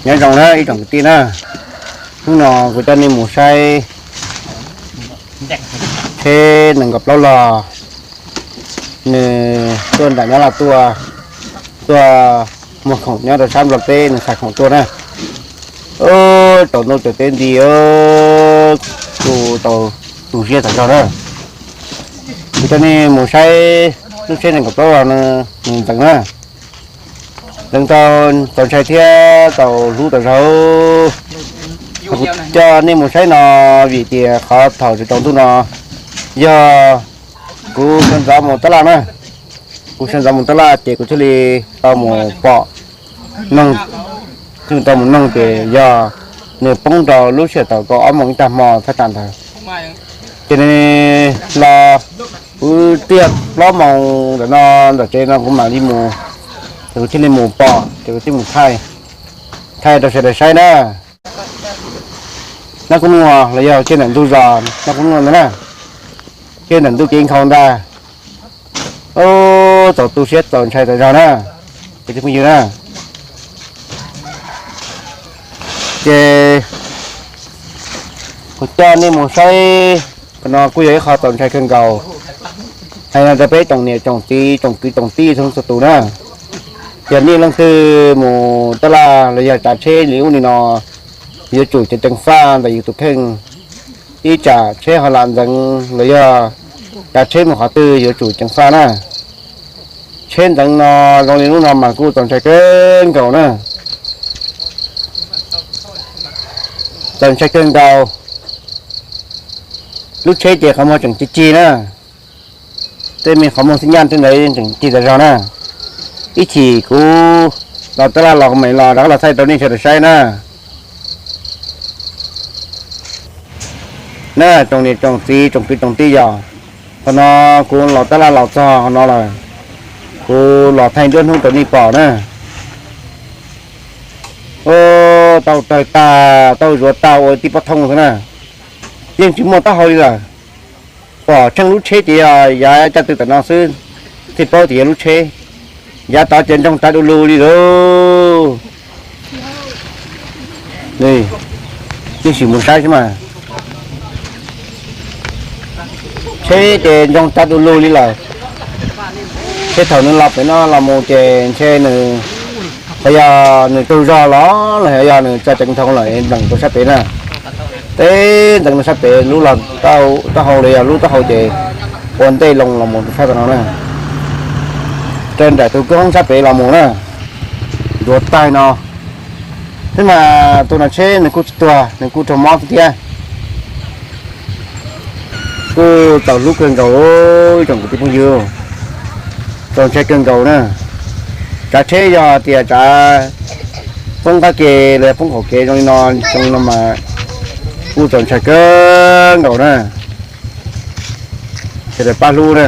Nyob zoo na ib tsoom kwv tij na, hnub no kuv coj nej mus saib tsheb nees nkaum plaub los, nws tuaj nram Nyab Laj tuaj, tuaj muag khoom nyob rau sab Nplog teb nws xa khoom tuaj na. Tsaus ntuj tsaus teb nti, kuv tau tu siab tag zog na. Kuv coj nej mus saib lub tsheb nees nkaum plaub los nws ntxeev na. Ntxeev tau txaus ntshai thiab tau hlub tau zog. Kuv coj nej mus saib no vim tias qhov thaum tsaus ntuj no yog kuv sawv ntxov mus tab laj na. Kuv sawv ntxov mus tab laj ces kuv thiaj li tau mus pom noog, thiaj li tau mus noog ces yog nws poob rau lub sij hawm thaum kaum ob moos ib tag hmo thaj tsam ntawd. Ces nws los, kuv tiag plaub moos ntawm no, ntawm tsev no kuv mam li mus, ces kuv thiaj li mus pom ces kuv thiaj mus thaij, thaij rau sawv daws saib na. Nab Kub Nuaj los yog kiag ntawm ntug zos Nab Kub Nuaj ntag na, kiag ntawm ntug kev nkhaus ntag. Txaus tu siab txaus ntshai tas zog na, kwv tij phooj ywg na. Ces kuv coj nej mus saib, qhov no kuj yog ib qho txaus ntshai kawg nkaus. Hais no rau peb tsoom niam tsoom txiv tsoom kwv tsoom tij txhua tus na, yog nej leej twg mus tab laj los yog tsav tsheb li ub li no, yuav tsum ceev ceev faj ntawm yus tus kheej. Ib tsam tsheb ho lam ntxeev los yog tsav tsheb mus qhov twg yuav tsum ceev faj na. Tsheb ntxeev no zoo li lub no mas kuj txaus ntshai kawg nkaus na. Txaus ntshai kawg nkaus. Lub tsheb ces qhov muag tseem cig cig na, tej me qhov muag xib nyaj tej ntawd tseem cig tas zog na. Ib chim kuv los tab laj los kuv mam los rov qab los thaij rau nej sawv daws saib na. Na tsoom niam tsoom txiv tsoom kwv tsoom tij yom, qhov no kuv los tab laj los txog qhov no lawm, kuv los thaij nruab hnub rau nej pom na. Tau tawg tag tau zuav tag ua tib pob thooj xwb na, yeej tsis muaj taub hau li lawm. Pom tsheej lub tsheb ces yog yav caj tw tam no xwb thiaj paub tias yog lub tsheb. Yav tod ces ntsoog tag du lug li lauj. Yeej sim mus saib xwb mas. Tsheb ces ntsoog tag du lug li lawm. Tsheb thaum nws los pem no los mus ces ntshe nws, qhov yog nws tsaug zog los los yog nws tso ceev nthoov lawm npleem rau sab pem na. Teb ntxeev rau sab pem lub los, taub hau los yog lub taub hau ces ua ntej loo los mus rau sab tom no na, rau nram tus koob hoob sab pem los mus na, ntuav taig no. Thiab mas tus no tsheb nws kuj tsis tuag, nws kuj raug mob xwb thiab. Kuj txaus hlub kawg nkaus ib tsoom kwv tij phooj ywg, txaus ntshai kawg nkaus na. Tsav tsheb yog tias tsav poob qab ke los poob qaum kev zoo li no, zoo li no mas kuj txaus ntshai kawg nkaus na. Sawv daws pab hlub na,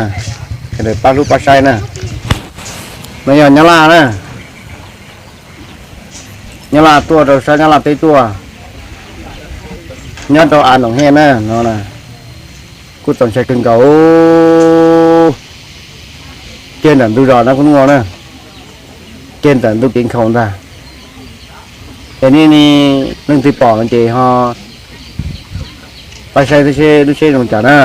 sawv daws pab hlub pab saib na. No yog Nyab Laj na, Nyab Laj tuaj rau sab Nyab Laj teb tuaj, nyob rau Av Noom Hej na no. Kuj txaus ntshai kawg nkaus, kiag ntawm ntug zos na kuv nuaj na, kiag ntawm ntug kev nkhaus ntag. Es nej leej twg pom no ces ho pab saib seb lub tsheb zoo cas na.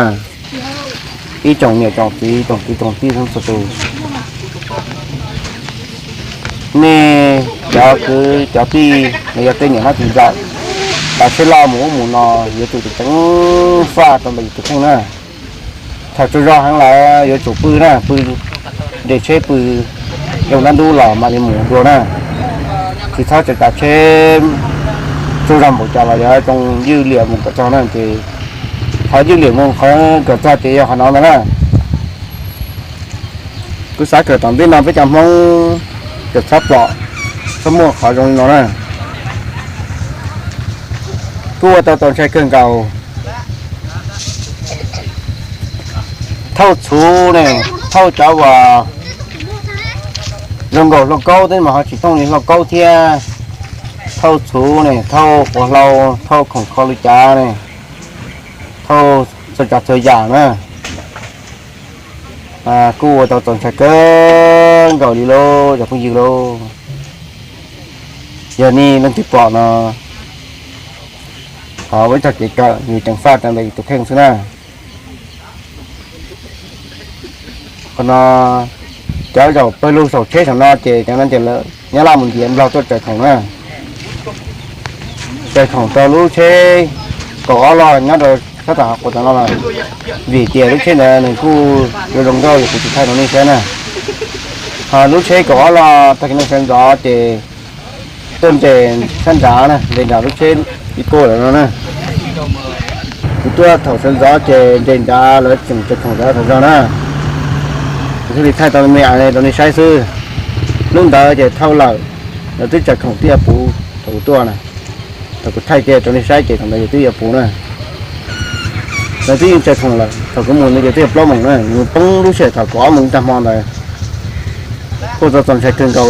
Ib tsoom niam tsoom txiv tsoom kwv tsoom tij txhua tus, nej cov kwv cov tij los yog tej niam hlob txiv ntxawm, tsav tsheb loj mus ub mus no yuav tsum ceev faj rau ntawm yus tus kheej na. Thaum tsaug zog heev lawm yuav tsum pw na, pw, nres tsheb pw zoo dab ntub los mam li mus dua na. Tsis txhob tsav tsav tsheb tsaug zog npaum cas los yuav tsoo ywj liam mus kom txog na ces, qhov ywj liam mus qhov kom txog ces yog qhov no ntag na. Kuv xav kom tom ntej no peb cov Hmoob kom txhob pom, txhob muaj qhov zoo li no na. Kuj ua tau txaus ntshai kawg nkaus. Thauj txhuv ne, thauj cov uas zoo nkaus hluas nkaub thiab mas ho tsis thooj li hluas nkaub thiab. Thauj txhuv ne, thauj quav hlau, thauj khoom kho li cas ne, thauj txhua tsav txhua yam na. Kuj ua tau txaus ntshai kawg nkaus li lauj cov phooj ywg lauj. Yog nej leej twg pom no, thov ua ib txoj kev kawm, yus ceev faj rau ntawm yus tus kheej xwb na. Qhov no cov zaum pawg lug saum tsheb saum no ces cov no ces lawv Nyab Laj mus ntiav Nplog tuaj tsaws khoom na, tsaws khoom rau lub tsheb kaum ob loj nyob rau sab tom hav quas tom no lawm, vim tias lub tsheb ntawd nws kuj zoo zoo nkauj, kuv tsis thaij rau nej saib na. Ho lub tsheb kaum ob loj tag kis no sawv ntxov ces tuaj nres sab nrad na, nres nram lub tsheb ib kuj lawm no na. Kuv tuaj thaum sawv ntxov ces nres nrad lawv tseem tsaws khoom rau thaum zog na. Kuv thiaj li thaij tau me me rau nej saib xwb. Lub ntawd ces thauj lawm, lawv twb tsaws khoom twb yuav puv thaum kuv tuaj na. Thaum kuv thaij kiag rau nej saib ces thaum ntawd yus twb yuav puv na. Lawv twb yeej tsaws khoom lawm, thaum kuv mus ntawd ces twb yuav plaub moos na, nws poob lub sij hawm thaum kaum ob moos tag hmo ntawd. Kuj txaus ntshai kawg nkaus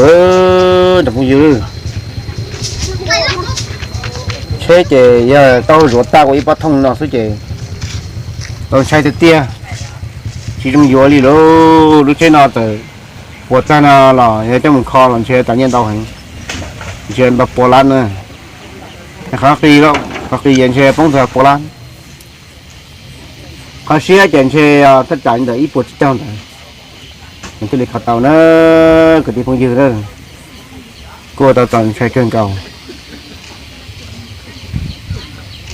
cov phooj ywg. Tsheb ces yog tau zuav tag ua ib pob thooj no xwb ces txaus ntshai tiag tiag, tsis zoo yuav li lauj. Lub tsheb no txawm puas tag no los yog coj mus kho los ntshe tas nyiaj ntau heev, ntshe ntau pua lab na. Qhov qis, qhov qis ntshe poob txog pua lab. Qhov siab ces ntshe thaj tsam li ntawm ib puas tsib caug ntawd nws thiaj li kho tau na, kwv tij phooj ywg. Kuj tau txaus ntshai kawg nkaus.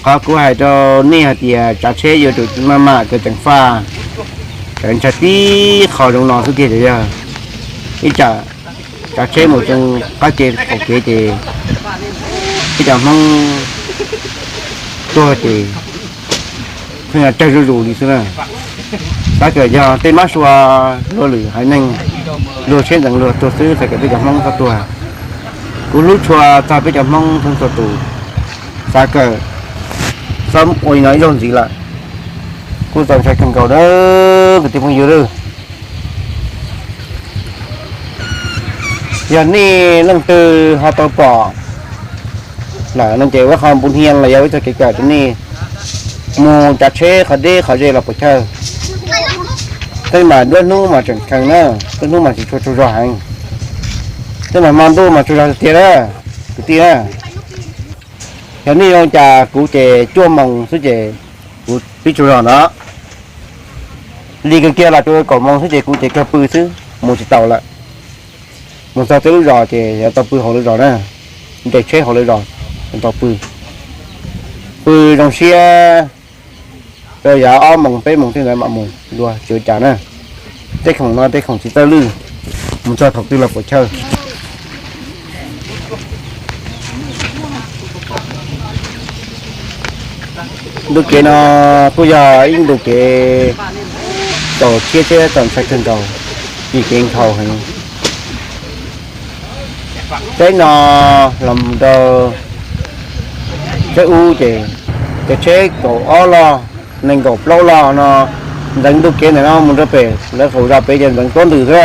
Qhov kuv hais rau nej hais tias tsav tsheb yuav tsum maj mam kawm ceev faj, txawm ntshai tib qho zoo no xwb tiag. Yog ib tsam tsav tsheb mus txog qab ke qaum kev ces ib co Hmoob tuag ces pheej tsawg zuj zus li xwb na. Xav kom yog tej mab sua luag lwm haiv neeg luag tsheb ntxeev luag tuag xwb, xav kom peb cov Hmoob txhob tuag. Kuv hlub tshua txog peb cov Hmoob txhua txhua tus, xav kom txhob ua li no ib zaug ntxiv lawm. Kuj txaus ntshai kawg nkaus na kwv tij phooj ywg. Yog nej leej twg ho tau pom lawm no ces ua qho npu hnia los yog ua ib txoj kev kawm rau nej mus tsav tsheb qhov deb qhov ze los puas chawj. Tej mas nruab hnub mas tseem kheev na, nruab hnub mas tsis tshua tsaug zog heev. Tej mas hmo ntuj mas tsaug zog tiag tiag na kwv tij na. Yog nej zoo cas kuv ces cuaj moos xwb ces kuv pib tsaug zog ntawd. Li kawg kiag los rau kaum moos xwb ces kuv ces kawg pw xwb, mus tsis tau lawm. Mus txog tej lub zos ces yuav tau pw hauv lawv zos na, nres tsheb hauv lawv zos, yuav tau pw. Pw zoo siab rau yav ob moos peb moos tej ntawd mam mus dua tsis ua cas na. Tej khoom no tej khoom tsis txawj lwj, mus txog thaum twg los puas chawj. Ntu kev no kuj yog ib ntu kev txaus thiab thiab txaus ntshai kawg nkaus, vim kev nkhaus heev. Teb no los rau teb ub ces cov tsheb kaum ob log, nees nkaum plaub log no ntxeev ntu kev ntawm no mus rau pem lawv qaum zos pem ces ntxeev tuab ntws xwb.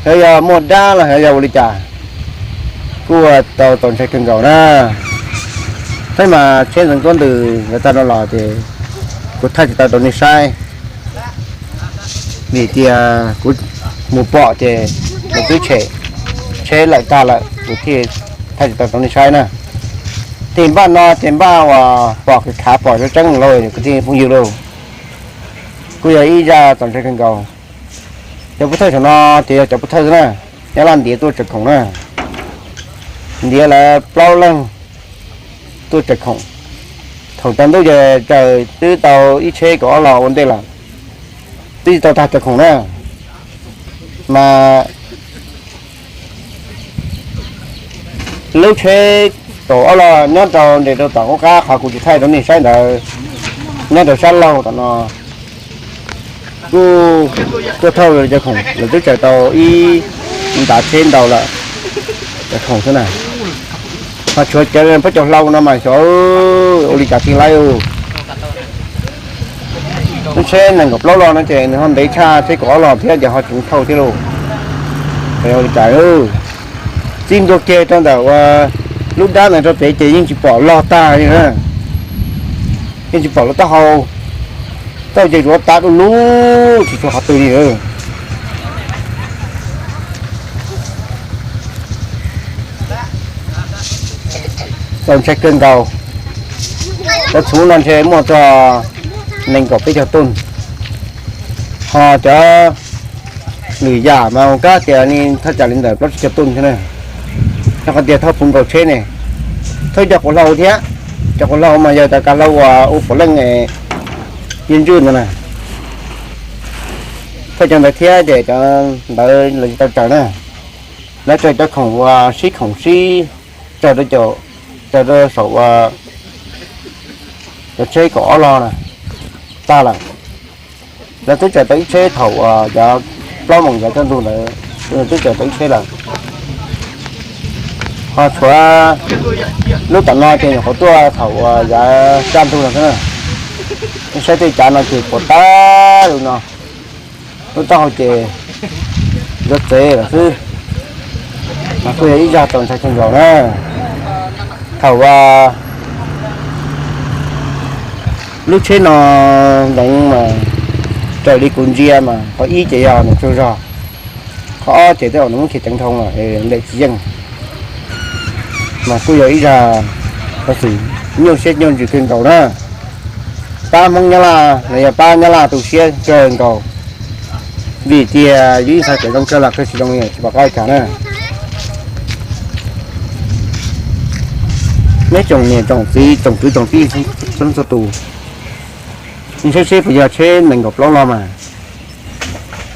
Xyov yog muaj dab los xyov yog ua li cas, kuj tau txaus ntshai kawg nkaus na. Thaum mas tsheb ntxeev tuab ntws lawv tag no los ces kuv thaij tsis tau rau nej saib, vim tias kuv mus pom ces lawv twb tshem tsheb lawm tag lawm kuv thiaj thaij tsis tau rau nej saib na. Tej npaj no ces npaj uas pom khav pom tseeb tseeb lauj kwv tij phooj ywg lauj. Kuj yog ib zaj txaus ntshai kawg nkaus. Cov pov thawj saum no ces yog cov pov thawj xwb na, nyob laj ntiav tuaj tsaws khoom na, ntiav lawv plaub leeg tuaj tsaws khoom. Thaum tsaus ntuj ces tsaws twb tau ib tsheb kaum ob los ua ntej lawm, twb tsis tau tag tsaws khoom na. Mas lub tsheb kaum ob los nyob rau nres rau tom qub qab qhov kuv tsis thaij rau nej saib ntawd, nyob rau sab laug tom no, kuj tuaj thauj cov khoom, lawv twb tsaws tau ib ntav tsheb ntau lawm, cov khoom xwb na. Ho tshuav cov pab caug hlau no mas xyov ua li cas thiaj laib. Lub tsheb nees nkaum plaub los no ces nws ho ntev tshaj tsheb kaum ob los thiab ces ho tseem thauj thiab lauj. Ua li cas txij ntua kiag rau ntawm ua lub dab ntawd rau pem ces yeej tsis pom log tag li na, yeej tsis pom lub taub hau, tauj ces zuav tav du lug tsis tshua qhov twg li. Txaus ntshai kawg nkaus. Cov txhuv no ntshe muaj txog nees nkaum peb caug tuj, ho cov lwm yam mas ua kab tias ni thaj tsam li ntawm plaub tsib caug tuj thiab na. Rau qhov tias thauj puv nkaus tsheb ne, thauj cov quav hlau thiab. Cov quav hlau mas yog cov kav hlau uas ua puav leej yeej ntswj ntawd na. Thauj cov ntawd thiab ces cov ntawd lawv tsis tau tsaws na. Lawv tsaws cov khoom uas sib khoom sib tsaws rau caum, tsaws rau saum uas cov tsheb kaum ob log na, tag lawm. Lawv twb tsaws tau ib tsheb thaum uas yav plaub moos yav kaj ntug ntawd, twb tsaws tau ib tsheb lawm. Ho tshuav lub tom no ces nyuam qhuav tuaj thaum uas yav kaj ntug no xwb na. Saib tej cav no ces puas tag li no, lub taub hau ces yuav txev lawm xwb. Mas kuj yog ib zaj txaus ntshai kawg nkaus na. Thaum uas lub tsheb no nteev mas raws li kuv ntsia mas qhov ib ces yog nws tsaug zog, qhov ob ces tej zaum nws muab khiav ceev dhau lawm es ntes tsis yeej. Mas kuj yog ib zaj xov xwm nyuaj siab nyuaj ntsws kawg nkaus na. Pab Hmoob Nyab Laj los yog pab Nyab Laj tu siab kawg nkaus, vim tias yus ib ntxhais txawm zoo kawg los kawg tsis zoo li tsis pom qab li cas na. Neb tsoom niam tsoom txiv tsoom kwv tsoom tij txhua leej txhua tus, saib seb puas yog tsheb nees nkaum plaub log mas,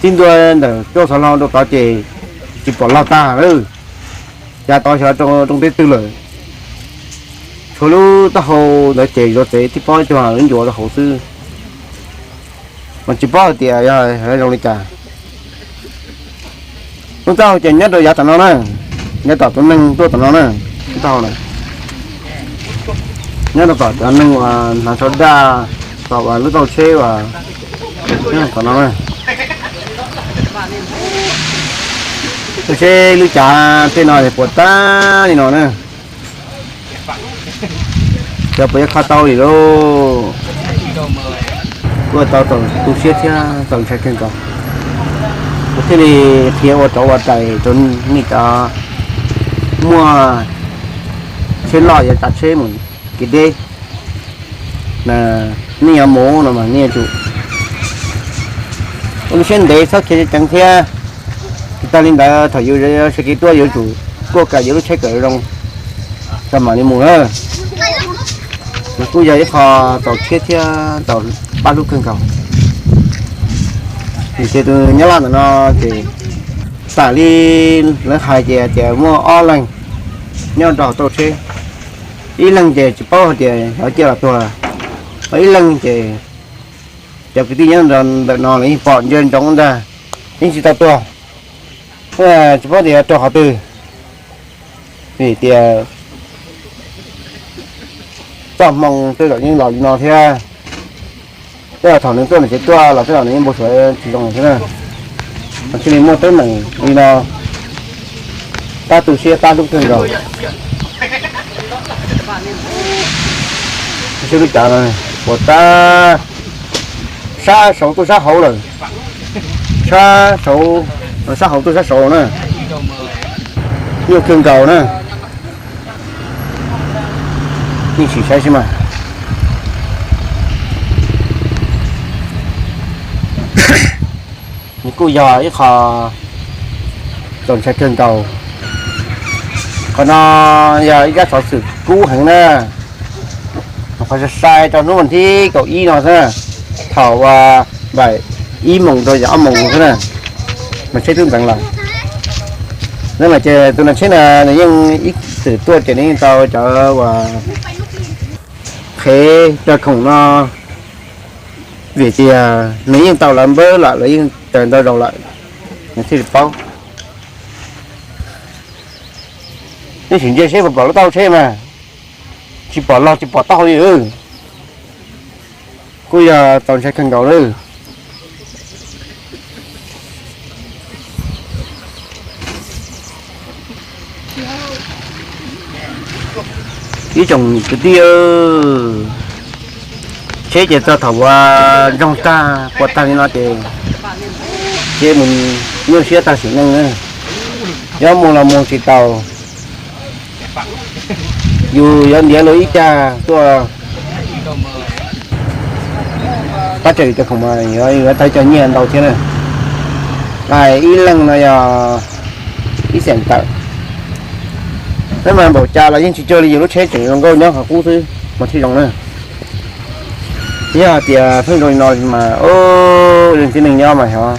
tib ntua ntawm cuaj xov hlau rau tod ces tsis pom log tag lawm. Yav tod xyov rau teb twg lawm. Tshuav lub taub hau ntawd ces yuav txev tib pob cuag lub ncuav rau hauv xwb. Mas tsis paub hais tias yog zoo li cas. Lub taub hau ces nyob rau yav tom no na, nyob tom tus neeg tuaj tom no na. Lub taub hau na, nyob rau tom cov neeg uas hnav tsho daj, tom uas lub taub hau tsheb uas nyob tom no na. Saib seb lub cav tej no puas tag li no na. Xyov puas yuav kho tau li lauj. Kuj tau txaus tu siab thiab txaus ntshai kawg nkaus. Kuv thiaj li qhia ua rauv ua rais rau nej cov muaj tsheb loj yuav tsav tsheb mus kev deb, nej yuav mus no mas nej yuav tsum ua lub siab ntev txhob khiav ceev thiab. Tsis tas li ntawd thaum yus sawv kev tuaj yuav tsum kuaj kom yus lub tsheb kom zoo, tso mam li mus na. Mas kuj yog ib qho txaus rhiab thiab txaus pab hlub kawg nkaus. Vim tias tus nyab laj ntawm no ces xam li lawv hais ces tias muaj ob leeg nyob rau hauv tsheb, ib leeg ces tsis paub hais tias xyov ciaj los tuag, ho ib leeg ces cov kwv tij nyob ntawm no los yeej pom ntsia ntsoov ntag, yeej tsis tau tuag. Tsis paub tias rau qhov twg, vim tias txoj hmoo tej zaum yeej los li no thiab. Tej zaum thaum nws tuaj nws tsev tuaj los tej zaum nws yeej npau suav tsis zoo thiab na. Mas thiaj li muaj teeb meem li no, pab tu siab pab hlub kawg nkaus. Saib lub cav no, puas tag, sab saud tuaj sab hauv lawm, sab saud, sab hauv tuaj sab saud na, nyuaj kawg nkaus na. Nej sim saib seb mas. Nws kuj yog ib qho txaus ntshai kawg nkaus. Qhov no yog ib zaj xov xwm kub heev na, qhov sai sai rau hnub vas thib kaum ib no xwb na, thaum uas npaum ib moos rau yam ob moos xwb na, mas tsheb twb ntxeev lawm. Nws mas ces tus nas tsheb na nws yeej ib txwm tuaj ces nws yeej tau cov uas qhev cov khoom no, vim tias nws yeej tau lawv npawb lawm, lawv yeej raws ntau zaus lawm, nws thiaj li paub. Nej sim ntsia seb puas pom lub taub hau tsheb mas, tsis pom los tsis pom taub hau li. Kuj yog txaus ntshai kawg nkaus lawm. Ib tsoom kwv tij, tsheb ces txog thaum uas ntsoog tag puas tag li no ces, ces mus nyuaj siab tag sim neej na. Yuav mus los mus tsis tau. Yus yuav ntiav luag ib cag tuaj pab tseem cov khoom mas yuav tau cov nyiaj ntau thiab na. Hais ib leeg no yog ib xees tawm. Peb mas npaum cas los yeej tsis cuag li yus lub tsheb tseem zoo nkauj nyob qhov qub xwb mas thiaj zoo na. Yog hais tias pheej zoo li no mas, leej tib neeg nyob mas xyov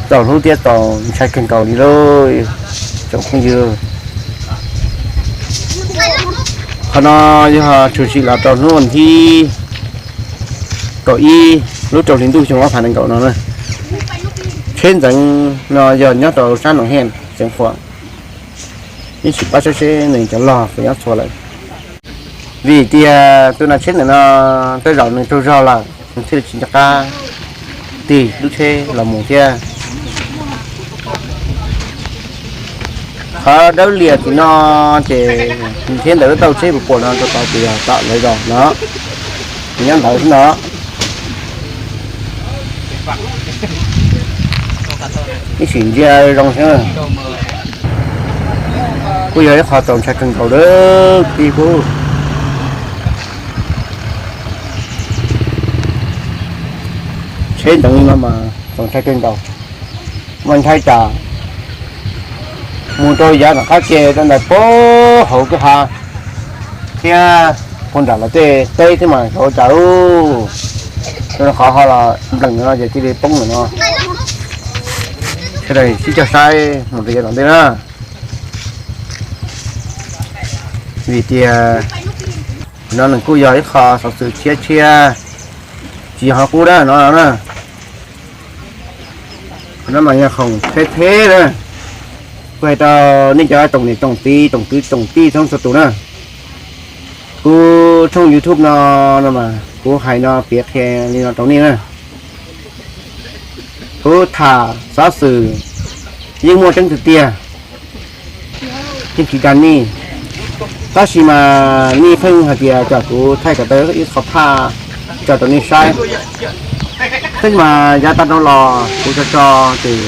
txaus hlub thiab txaus ntshai kawg nkaus li lauj tsoom phooj ywg. Qhov no yog tshwm sim los rau hnub vas thib kaum ib lub rau hli ntuj xyoo ob phav nees nkaum no na. Tsheb ntxeev no yog nyob rau sab Noom Hej xeev Khuam. Yeej tsis paub sab seb nws cov log puas nyob txhua lawm. Vim tias tus nas tsheb ntawm no tej zaum nws tsaug zog lawm nws thiaj li tsis nco qab tig lub tsheb los mus thiab. Qhov dawb lias tim no ces nws thiab ntawm lub taub hau tsheb puas puas no rau tod ces yog tom lawv zos no, nws nyob ntawd xwb no. Ib sim ntsia zoo xwb. Kuj yog ib qho txaus ntshai kawg nkaus lawm tij pub. Tsheb ntxeev li no mas txaus ntshai kawg nkaus. Mas ntshai tsam mus rau yav tom qab ke rau ntawm puag hauv kwj ha thiab puag nram lawv tej teb thiab mas xyov ua cas, rau qhov ho los nplees no ces cia li poob lawm no. Sawv daws sib cog saib mus rau yav tom ntej na. Vim tias no nws kuj yog ib qho xov xwm tshiab tshiab, tsis yog qhov qub dab no na. Qhov no mas yog khoom theb theb na. Kuv hais rau nej cov tsoom niam tsoom txiv tsoom kwv tsoom tij txhua txhua tus na, kuv tshooj YouTube no, no mas kuv hais no piav qhia li no rau nej na. Kuv tham xov xwm yeej muaj tseeb tiag tiag, yeej tsis dag nej. Tab sis mas nej pheej hais tias kom kuv thaij kom tau ib qho phaj tso rau nej saib. Tab sis mas yav tag dhau los kuv tso tso ces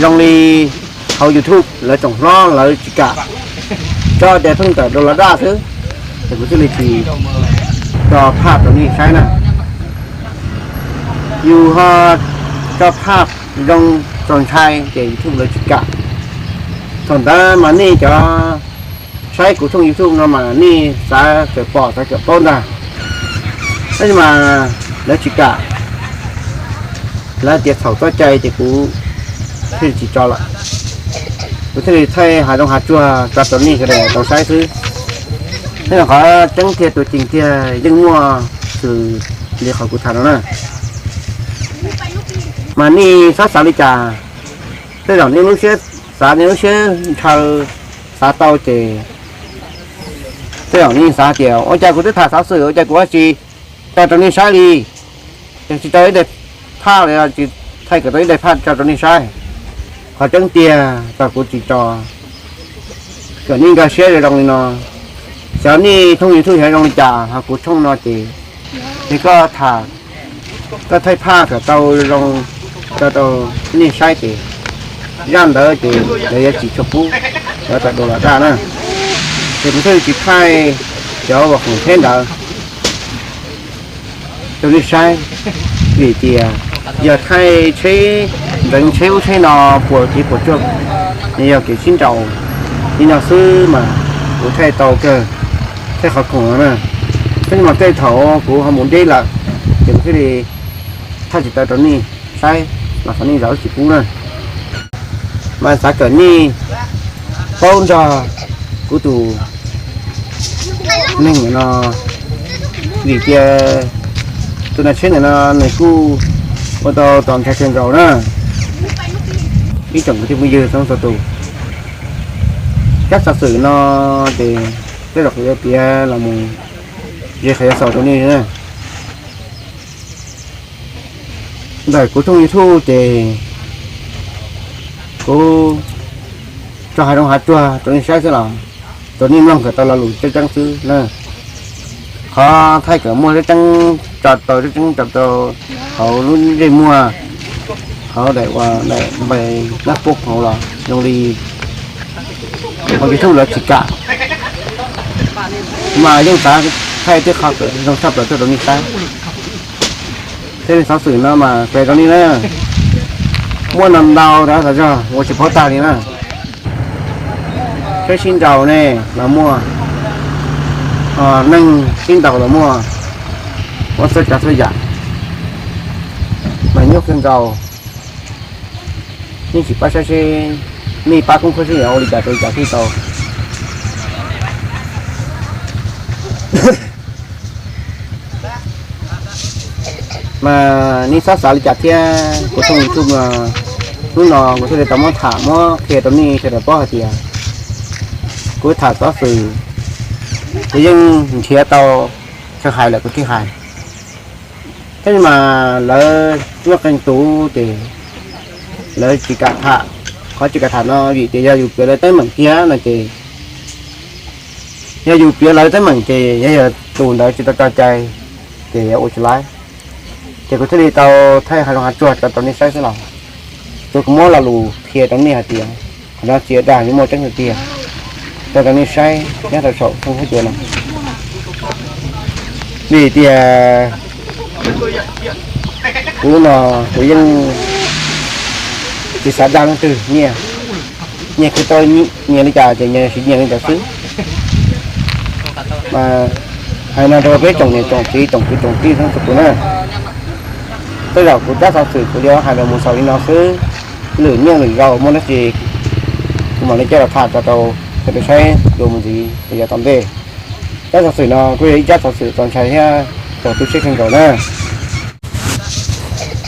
zoo li hauv YouTube lawv tsoom hlob lawv tsis kam, tso tias pheej tawm rau los daj xwb, ces kuv thiaj li tsis tso phaj rau nej saib na. Yus ho tso phaj zoo txaus ntshai ces YouTube lawv tsis kam. Thaum ntawd mas nej cov saib kuv tshooj YouTube no mas nej xav kom pom xav kom paub ntag. Tab sis mas lawv tsis kam, lawv tias txhaum txoj cai ces kuv thiaj li tsis tso lawm. Kuv thiaj li thaij hav zoov hav tsuag tso rau nej sawv daws tau saib xwb. Thiab qhov tseeb tiag tus ceem tiag yeej muaj xws li qhov kuv tham no na. Mas nej txhob xav li cas, tej zaum nej lub siab xav nej lub siab ntshaw xav tau ces tej zaum nej xav tias ua cas kuv twb tham xov xwm ua cas kuv ho tsis tso rau nej saib li, ces tsis tso ib daim phaj los tsis thaij kom tau ib daim phaj tso rau nej saib. Qhov tseeb tiag tau kuv tsis tso, kom nej nkag siab zoo zoo li no. Xyov nej tshooj YouTube xyov zoo li cas ho kuv tshooj no ces, ces koj tham, koj thaij phaj kom tau zoo tso rau nej saib ces zaj ntawd ces lawv yuav tsis tshua pub, lawv tawm dua los daj na. Ces kuv thiaj li tsis thaij cov uas khoom theb ntawd rau nej saib, vim tias yog thaij tsheb ntxeev tsheb ub tsheb no puas kev puas tsuaj, yog kev sib nraus li no xwb mas kuv thaij tau kawg, thaij qhov khoom no na. Tab sis mas tej thaum kuv ho mus deb lawm ces kuv thiaj li thaij tsis tau rau nej saib los xyov nej zam lub tsis pub na. Mas xav kom nej paub nrog kuv tus neeg no, vim tias tus nas tsheb ntawm no nws kuj ua tau txaus ntshai kawg nkaus na. Ib tsoom kwv tij phooj ywg txhua txhua tus, tsab xov xwm no ces tej zaum kuv yuav piav los mus ze qhov yuav xaus rau nej na. Ntawm kuv tshooj YouTube ces kuv tso hav zoov hav tsuag rau nej saib xwb los rau nej mloog kom tau lo lus tseeb tseeb xwb na. Qhov thaij kom muaj tseeb tseeb, tso tau tseeb tseeb, tso tau hauv lub ntsej muag, hauv daim uas daim npais nab pub hauv los zoo li hauv YouTube lawv tsis kam. Mas yeej xav thaij tej qhov zoo tshaj plaws tuaj rau nej saib. Thiab nej xov xwm no mas pem rau nej na, muaj ntau ntau rau zog ua tsis paub tag li na. Saib sib nraus ne los muaj, neeg sib ntaus los muaj, ua txhua tsav txhua yam, mas nyuaj kawg nkaus. Nej sim pab saib seb nej pab koob khuab sib yam ua li cas rau li cas thiaj tau. Mas nej txhob xav li cas thiab, kuv thooj YouTube no, hnub no kuv thiaj li tau muab tham muab qhia rau nej sawv daws paub hais tias kuv tham xov xwm, kuv yeej nrhiav tau chaw hais lawm kuv thiaj hais. Thiab mas lawv muaj qee tus ces lawv tsis kam tham, qhov tsis kam tham no vim tias yog yus piav lawv teeb meem kiag no ces, yog yus piav lawv teeb meem ces yog tus ntawd tsis tau tso cai ces yuav ua tsis laib. Ces kuv thiaj li tau thaij hav zoov hav tsuag rau nej saib xwb los, tsuas kuv muab lo lus qhia rau nej hais tias qhov no tsis yog dag, yeej muaj tseeb tiag tiag, rau rau nej saib nyob rau saum thoob huab cua no. Vim tias kuv no kuv yeej tsis xav dag leej twg nyiaj, nyias khwv tau nyias li cas ces nyias siv nyias li ntawd xwb. Mas hais no rau peb tsoom niam tsoom txiv tsoom kwv tsoom tij txhua tus na, tej zaum kuv tsab xov xwm kuv yuav hais los mus xaus li no xwb. Lwm niaj lwm zaus muaj dab tsi kuv mam li coj los tham tso rau sawv daws saib dua mus ntxiv rau yav tom ntej. Tsab xov xwm no kuj yog ib tsab xov xwm txaus ntshai thiab txaus tu siab kawg nkaus na.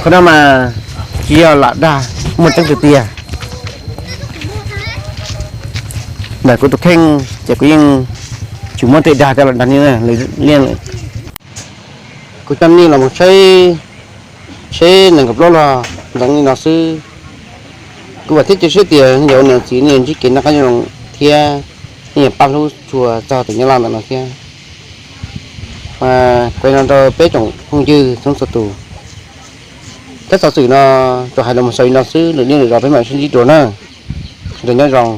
Qhov no mas tsis yog lam dag, muaj tseeb tiag tiag. Ntawm kuv tus kheej ces kuv yeej tsis muab tej dag coj los dag nej li. Kuv coj nej los mus saib, saib nees nkaum plaub los ntxeev li no xwb. Kuv vam thiab cia siab tias nej cov niam txiv nej ntsib kev noj qab nyob zoo thiab nej yuav pab hlub tshua txog tim Nyab Laj ntawm no thiab. Mas kuv no rau peb tsoom phooj ywg txhua txhua tus, tsab xov xwm no tsuas hais los mus xaus li no xwb, lwm niaj lwm zaus peb mam sib ntsib dua na. Sawv daws nyob zoo.